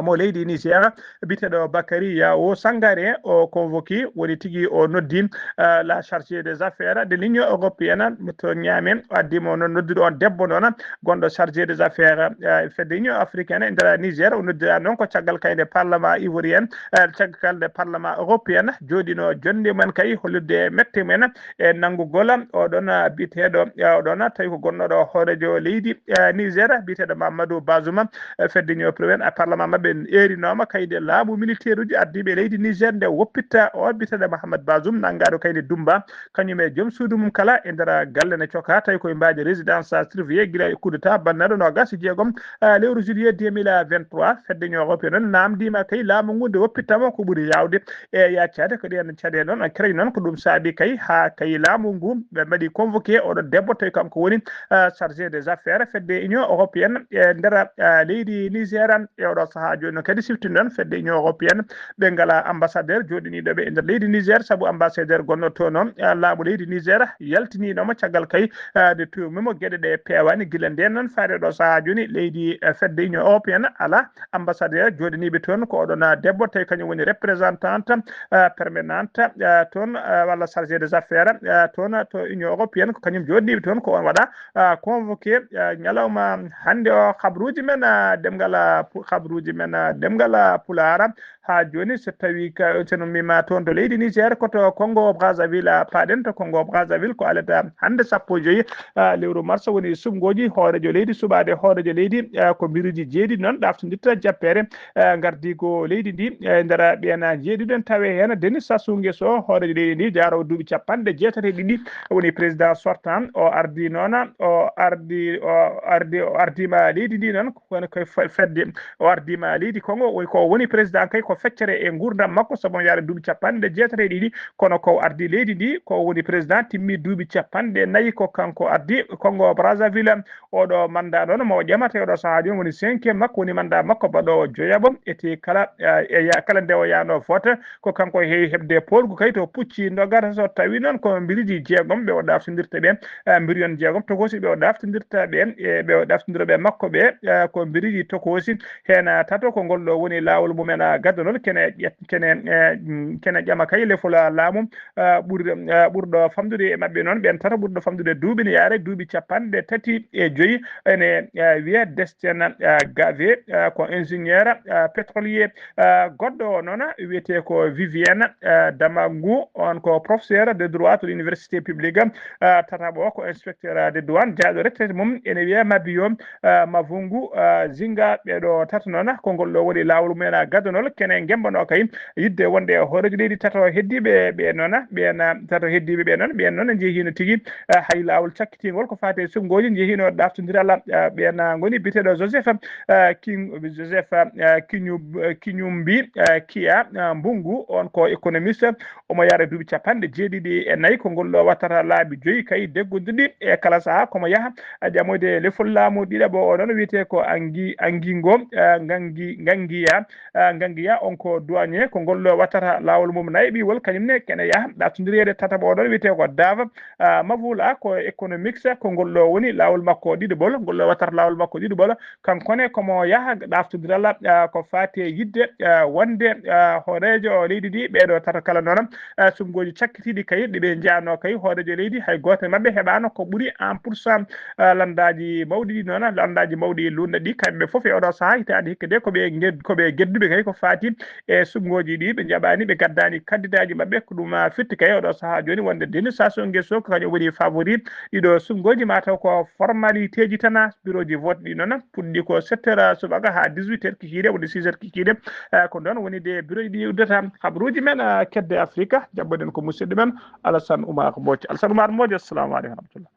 mo leydi Niger, biyeteeɗo Bakary Yao Sangaré, o convoqué, woni tigi o noddi, eh, la chargée des affaires de l'Union européenne to Niamey, o addi mo noon noddude on debbo noon, gonɗo chargé des affaires, eh, fedde Union africaine e nder Niger. O noddira noon ko caggal kay nde parlement ivoirien, eh, caggal nde parlement européen jooɗino jonde mum kay hollirde mette mum e nanngugol oɗon, ah, biyeteeɗo, ah, oɗon, ah, tawi ko gonnooɗo hooreejo leydi, ah, Niger, biyeteeɗo Mamadou Bazoum, ah, fedde Union européenne, ah, parlement maɓɓe erinoma kayde laamu militaire uji ardiiɓe leydi Niger nde woppitta o, biyeteeɗo Mahamadou Bazoum, nanngaaɗo kayde Dumba, kañum e joom suudu mum kala e nder galle ne coka, tawi koye mbaadi résidence surveillée gila e coup d'état bannaɗo noogas e jeegom, ah, lewru juillet deux mille vingt-trois. Fedde Union européenne noon naamndiima kay laamu ngu nde woppitta mo ko ɓuri yaawde e yaaccade ko ɗeen caɗeele noon, kadi noon ko ɗum saabi kay haa kay laamu ngu ɓe mbaɗi convoqué oɗo debbo, tawi kanko woni, ah, chargé des affaires fedde Union européenne e nder, ah, leydi Niger e oɗo sahaa. sahaa jooni noon kadi siftinɗon fedde Union Européenne, ɓe ngalaa ambassadeur jooɗiniiɗo ɓe e nder leydi Niger, sabu ambassadeur gonnooɗo toon o, eh, laamu leydi Niger yaltiniino mo caggal kay, eh, nde tuumi mo geɗe ɗe peewaani. Gila ndeen noon faade ɗo sahaa jooni leydi, eh, fedde Union Européenne alaa ambassadeur jooɗiniiɓe toon. Ko oɗon, eh, debbo tawi kañum woni représentante, eh, permanente, eh, toon, eh, walla chargé des affaires, eh, toon to Union Européenne, ko kañum jooɗiniiɓe toon. Ko on waɗa, eh, convoqué, eh, ñalawma hannde o. Habruuji men, eh, ɗemngal, eh, pu-, habruuji men, eh, ɗemngal, eh, Pulaar. Haa jooni, so tawii ka, so no mbiima toon to leydi Niger, ko to Congo Brazzaville, ah, paaɗen to Congo Brazzaville, ko alet, ah, hannde sappo e joy, ah, lewru mars woni suɓngooji hooreejo leydi, suɓaade hooreejo leydi, ah, ko mbiruuji jeeɗiɗi noon ɗaaftondirta jappeere, ah, ngardiigu leydi ndi, e nder ɓeen jeeɗiɗo en tawi heen Denis Sassou Nguesso, hooreejo leydi ndi, jaaroowo duuɓi capanɗe jeetati e ɗiɗi, woni président sortant. O ardi noon, o ardi, o ardi, o ardiima leydi ndi noon, woni koye fe-, fedde. O ardiima leydi Congo, o, ko o woni président kay ko feccere e nguurndam makko, sabu omo yaara duuɓi capanɗe jeetati e ɗiɗi, kono ko o ardi leydi ndi, ko o woni président, timmi duuɓi capanɗe nayi, ko kanko ardi Congo Brazzaville. Oɗo mandat noon mo o ƴamata e oɗo sahaa jooni woni cinquième makko, woni mandat makko baɗoowo joyaɓo, ete kala, eh, e ya-, kala nde o yaano vote, ko kanko heewi heɓde poolgu kay to pucci nogata. So tawi noon ko mbiriji jeegom ɓe o ɗaftindirta ɓe, eh, mbiriyon jeegom tokoosi ɓe o ɗaftindirta ɓe, e ɓe o ɗaftindirooɓe makko ɓe, eh, ko mbiriji tokoosi. Heen, ah, tato ko ngol ɗo woni laawol mumen, ah, gaddanol kene ƴet-, kene, eh, mm, kene ƴama kay lefol, ah, laamu, ah, ɓur-, ah, ɓurɗo famɗude e maɓɓe noon. Ɓeen tato ɓurɗo famɗude duuɓi ne yaara e duuɓi capanɗe tati e joyi. Ene, ah, wiyee Destin, ah, Gavé, ah, ko ingénieur, ah, pétrolier. Ah, goɗɗo o noon wiyetee ko Vivienne, ah, Damangu, on ko professeur de droit to l'université publique. Ah, tataɓo o ko inspecteur de douane, jaaɗo retraite mum ene wiyee Mabio, ah, Mavungu, ah, Zinga. Ɓeeɗo tato noon ko ngol ɗo woni laawol mumen, ah, gaddanol kene ngemmbanoo kay yidde wonde hooreejo leydi tato heddiiɓe ɓe noon, ɓeen, ah, tato heddiiɓe ɓe noon, ɓeen noon njehiino tigi, ah, hay laawol cakkitingol ko faati e suɓngooji njehiino ɗaftondiral, ah, ɓeen, ah, ngoni biyeteeɗo Joseph, ah, King, Joseph, ah, Kiñu-, Kiñumbi, ah, Kiya, ah, Mbungu, on ko économiste, omo yaara duuɓi capanɗe jeeɗiɗi e nayi, ko ngol ɗo wattata laabi joyi kay deggondirɗi e kala sahaa, komo yaha, ah, ƴamoyde lefol laamu ɗiɗaɓo o noon wiyetee ko Angi-, Angingo, ah, Ngangi-, Ngangiya, ah, Ngangiya, on ko douanier, ko ngol ɗo wattata laawol mum nayɓiwol, kañum ne kene yaha ɗaftondiriyeede tataɓo o ɗon wiyetee ko Dava, ah, Mavula, ko économics, ko ngol ɗo woni laawol makko ɗiɗaɓol, ngol ɗo wattata laawol makko ɗiɗaɓol, kanko ne komo yaha ɗaftondiral, ah, ko faati e yidde, ah, wonde, ah, hooreejo leydi ndi. Ɓeeɗo tato kala noon, ah, suɓngooji cakkitiiɗi kay ɗi ɓe njaano kay hooreejo leydi, hay gooto e maɓɓe heɓaano ko ɓuri un pour cent, ah, lanndaaji mawɗi ɗi noon, lanndaaji mawɗi luunɗe ɗi, kamɓe fof e oɗo sahaa hitaande hikka de ko ɓe nged-, ko ɓe gedduɓe kay ko faati e suɓngooji ɗi, ɓe njaɓaani, ɓe gaddaani kandidaaji maɓɓe. Ko ɗum, ah, firti kay oɗo sahaa jooni wonde Denis Sassou Nguesso ko kañum woni favori ɗiɗo suɓngooji, mataw ko formaliteeji tan, ah, birooji vote ɗi noon puɗɗi ko sept heures subaka haa dix-huit heures kikiiɗe, woni six heures kikiiɗe. Eh, ko ɗoon woni de birooji ɗi uddata. Habruuji men, ah, kedde Afrika, jaɓɓoɗen ko musidɗo men Alassane Oumar Mbodj. Alassane Oumar Mbodj, assalamu aleykum wa rahmatullah.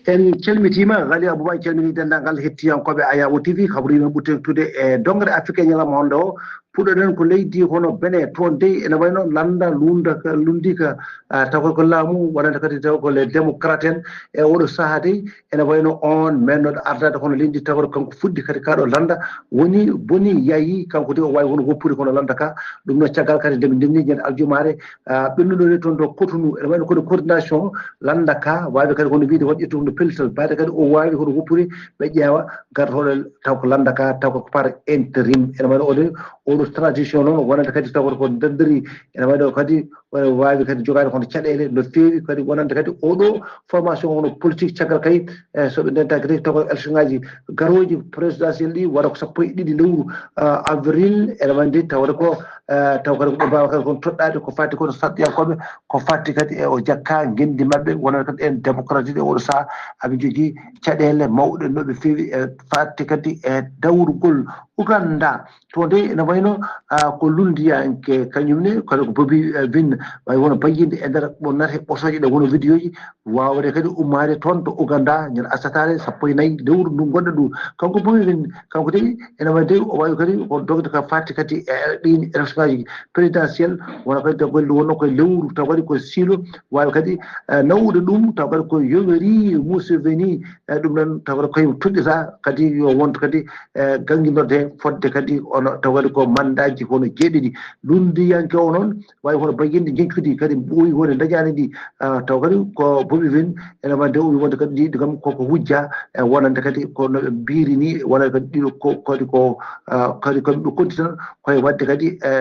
En calmitiima, Ghali Abouba, en calminii denndaangal hettiyankooɓe Ayawo T V, habruuji men ɓurti tude e dongre Afrika ñalawma hannde o. Puɗɗoɗen ko leydi hono Benin, toon dey ene wayno lannda lunda ka, lunndii ka, ah, taw ko laamu, wonande kadi taw ko les démocrates en. E oɗo sahaa dey ene wayno on mennooɗo ardaade hono leydi taw kanko fuɗɗi kadi kaa ɗo lannda woni boni yayi, kanko dey o waawi hono woppude kono lannda ka. Ɗum noon caggal kadi nde min ndenni ñande aljumaare, ah, ɓennuɗo ɗo toon to Cotonou, ene wayno kadi coordination lannda ka, waawi kadi hono wiyde waɗ ƴettude hono pellital, mbaɗe kadi o waawi hono woppude ɓe ƴeewa gartooɗo taw ko lannda ka, taw ko par intérim. Ene wayno oɗo, oɗo transition noon wonande kadi taw ko nder nderi, ene wayno kadi o waawi kadi jogaade hono caɗeele no feewi kadi wonande kadi oɗo formation hono politique caggal kay, eh, so ɓe ndenta kadi taw ko élection ngaji garooji présidentielle ɗi wara ko sappo e ɗiɗi lewru, ah, avril, ene wayde tawde ko, eh, taw kadi ko ɓe mbaawa kadi kono toɗɗaade ko fati kono sarɗiyankooɓe, ko fati kadi e o jakka ngenndi maɓɓe, wonande kadi en démocratie ɗe oɗo sahaa aɓe njogii caɗeele mawɗe no ɓe feewi e fati kadi e dawrugol Ouganda. To nde ene wayno, ah, ko lunndiyanke kañum ne, kadi ko Bobi, eh, Wine, Wawi wona bayyinde e nder ɓo nate ɓosooje ɗe wona vidéo ji, wawde kadi ummaade toon to Ouganda ñande asataare sappo e nayi lewru ndu gonɗen ndu. Kanko Bobi Wine, kanko tawi ene wawi tawi o wawi kadi ko dogde ka fatti kadi e ɗin élection ngaji présidentielle, wona kadi taw kadi wonno koye lewru taw kadi ko silo wawi kadi eh, nawude ɗum taw kadi ko yoweri Museveni. Eh, ɗum noon taw kadi koye toɗɗita kadi yo wonto kadi eh, ganginorde fodde kadi ono taw kadi ko mandaji hono jeeɗiɗi. Lundiyanke o noon wawi hono bayyinde jencudi kadi ɓooyi woni dañani ndi. Ah, taw kadi ko Bobi Wine ene wande o wi wonde kadi ndi kam koko wujja e wonande kadi ko no ɓe mbiri ni wonande kadi ɗiɗo ko kadi ko ah, kadi koɓe ɓe konti tan koye wadde kadi e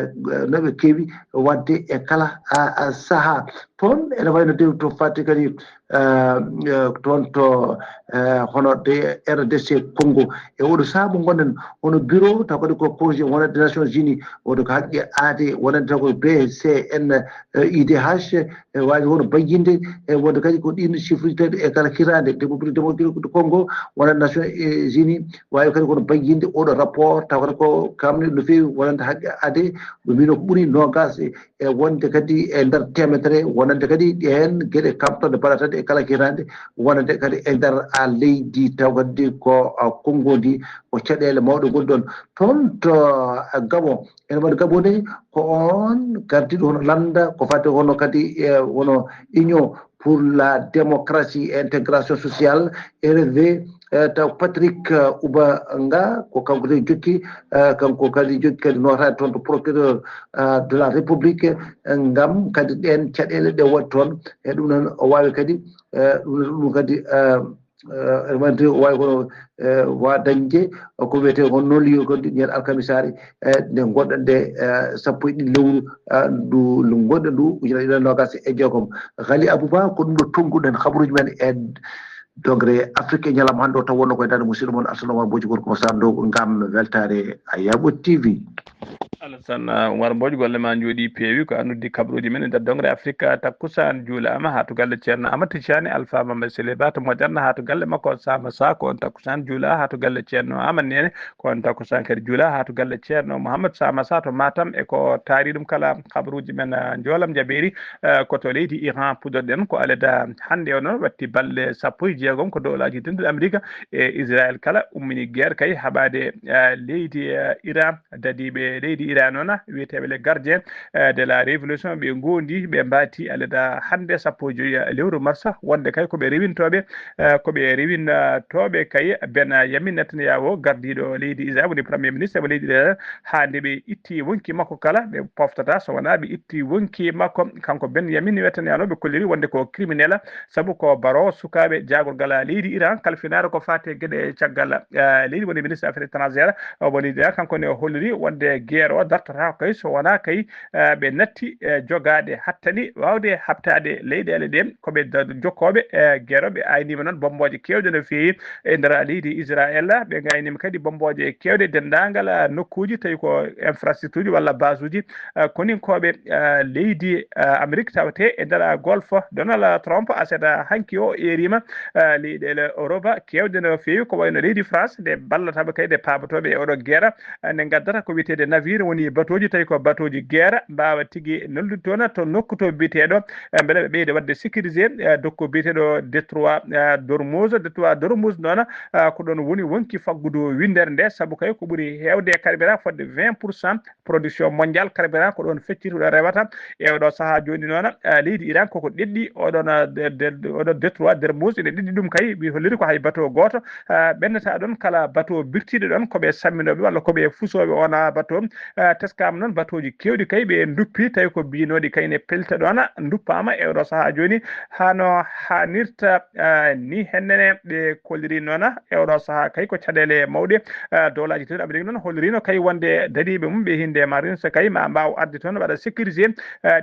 no ɓe keewi wadde e kala ah, ah, saaha. Toon ene wayno de to fatti kadi eh, eh, toon to eh, hono de R D C Congo e oɗo saabu gonɗen hono bureau taw kadi ko projet wonande Nations Unies oɗo ko haqqe aade wonande taw ko B C N I D H e wawi hono bayyinde e wonde kadi ko ɗin chiffre tawde e kala hirande demo bureau démocratique de Congo wonande Nations Unies wawi kadi kono bayyinde oɗo rapport taw kadi ko kamne no feewi wonande haqqe aade ɗum mbino ko ɓuuri nogas e wonde kadi e nder temetere wonande kadi ɗen geɗe kamtoɗe mbaɗataɗe e kala hirande wonande kadi e nder a leydi taw kadi ko konngodi ko caɗele mawɗe goni ɗon toon to gabon ene waɗi gabon de ko on gardiɗo hono landa ko fadde hono kadi e wono union pour la démocratie et intégration sociale R V taw Patrick Ubanga ko kanko de jokki kanko kadi jokki kadi notade toon to procureur de la république ngam kadi ɗen caɗele ɗe waɗi toon e ɗum noon o wawi kadi ɗum ɗum kadi ene wonti o wawi kono wa dañde ko wiyete ko noliyo ko ñen alkamisaari nde goɗɗo nde sappo e ɗiɗi lewru ndu goɗɗo ndu ujunere ɗiɗi nogas e jeegom. Ghali Abouba ko ɗum ɗo tonnguɗen habaruji men e dogre Afrique e ñalawma hannde o taw wonno koye dande musidɗo mon Alsana Omar Boji Gorko mo Sarr Dow ngam weltare Ayabo T V. Alassane Oumar Mbodj, golle ma njooɗi peewi. Ko an uddi kabaruuji men e nder dongre Afrika. Takkusaan juulaama haa to galle Ceerno Amadou Tijani Alpha Mamadou Sele Ba to Moƴanna haa to galle makko Sama Sa. Ko on takkusaan juula haa to galle Ceerno Amadou Nene. Ko on takkusaan kadi juula haa to galle Ceerno Mouhamadou Sama Sa to Matam. E ko taari ɗum kala kabaruuji men njoolam jabeeri ko to leydi Iran puɗɗorɗen. Ko aleda hannde o noon watti balɗe sappo e jeegom ko dowlaaji denduɗi Amerika e Israel kala ummini guerre kay haɓaade leydi Iran. Dadiiɓe leydi Iran noon wiyeteeɓe les gardiens de la révolution ɓe ngondi ɓe mbaati aleda hannde sappo e joyi lewru marsa wonde kay ko ɓe rewintooɓe ko ɓe rewintooɓe kay Benyamin Netanyahu gardiiɗo leydi Israel woni premier ministre mo leydi Israel haa nde ɓe itti wonki makko kala ɓe poftata so wonaa ɓe itti wonki makko kanko Benyamin Netanyahu ɓe kolliri wonde ko criminel sabu ko baro sukaaɓe jaagorgal leydi Iran kalfinaare ko faati e geɗe caggal leydi woni ministre affaires étrangères omo leydi Iran kanko ne o holliri wonde guerre o dartata kay so wonaa kay ɓe natti jogaade hattani waawde haɓtaade leyɗeele ɗe ko ɓe jokkooɓe guerre o ɓe aynima noon bommbooje keewɗe no feewi e nder leydi Israel ɓe ngaynima kadi bommbooje keewɗe denndaangal nokkuuji tawi ko infrastructure uji walla base uji koninkooɓe leydi Amerique tawetee e nder golfe Donald Trump aset hanki o eerima leyɗeele Europe keewɗe no feewi ko wayno leydi France nde ballataɓe kadi nde paabotooɓe e oɗo guerre nde ngaddata ko wiyeteede navire woni batooji tawi ko batooji guerre mbaawa tigi nollude toon to nokku to biyeteeɗo mbele ɓe ɓeyda waɗde sécurisé dokku biyeteeɗo détroit d'Ormuz détroit d'Ormuz noon ko ɗoon woni wonki faggudu winndere nde sabu kay ko ɓuri heewde e carburant fodde vingt pour cent production mondial carburant ko ɗoon fecciti ɗo rewata e oɗo sahaa jooni noon leydi Iran koko ɗeɗɗi oɗon oɗo détroit d'Ormuz ene ɗeɗɗi ɗum kay wi holliri ko hay bateau gooto ɓennata ɗoon kala bateau birtiiɗo ɗoon ko ɓe samminooɓe walla ko ɓe fusooɓe oon bateau teskaama noon batooji keewɗi kay ɓe nduppi tawi ko biinooɗi kay ne pelta ɗoon nduppaama e oɗo sahaa jooni hano haanirta ni hennene ɓe kolliri noon e oɗo sahaa kay ko caɗeele mawɗe dowlaaji tedduɗi Amerique noon hollirino kay wonde dadiiɓe mum ɓe hinde marine so kay ma mbaaw arde toon waɗa sécurisé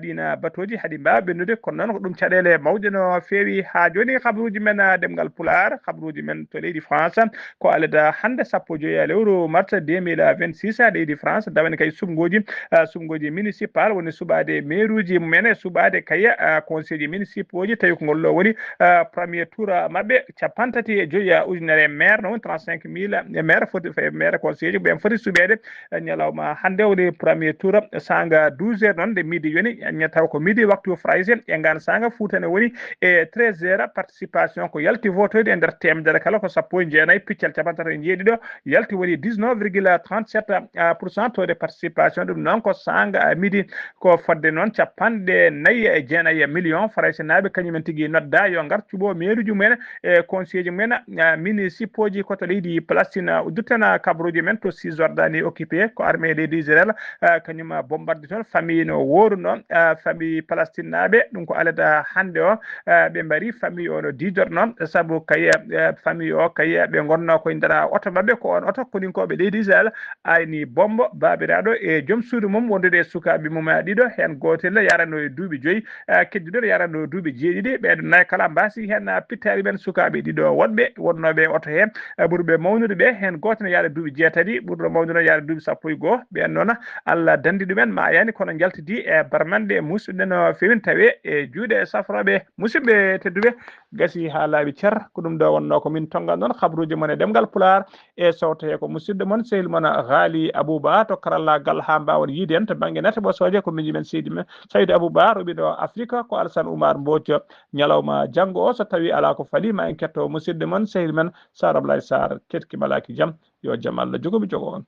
ɗiina batooji haɗi mbaawa ɓennude kono noon ko ɗum caɗeele mawɗe no feewi haa jooni kabaruuji men ɗemngal pulaar kabaruuji men to leydi France ko alada hannde sappo joyi e lewru mars deux mille vingt-six leydi France dawani kay sumngooji, ah, sumngooji municipal woni suɓaade mairuuji mumen e suɓaade kay, ah, conseilji municipaux ji, tawi ko ngol ɗo woni, ah, premier tour, ah, maɓɓe, capanɗe tati e joyi, ah, ujunere maire, noon trente-cinq mille e maire foti, fe-, maire conseilji ɓen foti suɓeede, ah, ñalawma hannde woni premier tour, ah, saanga douze heures noon, nde midi yoni, ña taw ko midi waktu Farayse, e ngaan saanga Fuuta ne woni e treize heures, participation ko yalti votoyde e nder teemedere kala ko sappo e jeenayi piccal capanɗe tati e jeeɗiɗo, yalti woni dix-neuf virgule trente-sept pour cent taux de participation. Ɗum noon ko saanga midi, ko fodde noon capanɗe nayi e jeenayi million faraysenaaɓe kañumen tigi nodda yo ngar cuɓo meeruuji mumen e conseilji mumen, ah, municipaux ji ko to leydi Palestine, ah, duttana kabaruuji men to Cisjordanie occupé ko armée leydi Israël, ah, kañum, ah, bombarde toon famille no wooruno, ah, famille palestinaaɓe, ɗum ko alada hannde o, ah, ɓe mbari famille o no diidorno, sabu kay, ah, famille o kay, ah, ɓe ngonno koye nder oto maɓɓe, ko on oto koninkooɓe leydi Israël ayni bombo baabiraaɗo e joom suudu mum wondude e sukaaɓe mum, ah, ɗiɗo, heen gootel yarano e duuɓi joyi, ah, keddiɗo yarano e duuɓi jeeɗiɗi, ɓeeɗo nayi kala mbaasi heen, ah, pittaali men sukaaɓe ɗiɗo woɗɓe wonnooɓe e oto heen, ah, ɓurɓe mawnude ɓe, heen gooto ne yaada duuɓi jeetati, ɓurɗo mawnude yaada duuɓi sappo e goo, ɓeen noon Allah dandi ɗumen, maayani kono njaltidi e barmanɗe musidɓe no feewi tawi e juuɗe safrooɓe. Musidɓe tedduɓe, gasi haa laaɓi cer, ko ɗum ɗo wonnoo ko min tonngani ɗon habruuji mon e ɗemngal Pulaar e sowto he ko musidɗo mon sehil mon Haali Abuba to karallaagal haa mbaawon yiide en to bannge nate ɓosooje ko miñi men seydi men Saydu Abuba roɓiɗo Afrique ko Alsan Oumar Mbooco ñalawma janngo o so tawi alaa ko fali ma en ketto musidɗo mon sehil men Sar Ablaye Sar ketki malaaki jam yo jam Allah jogo mi jogo on.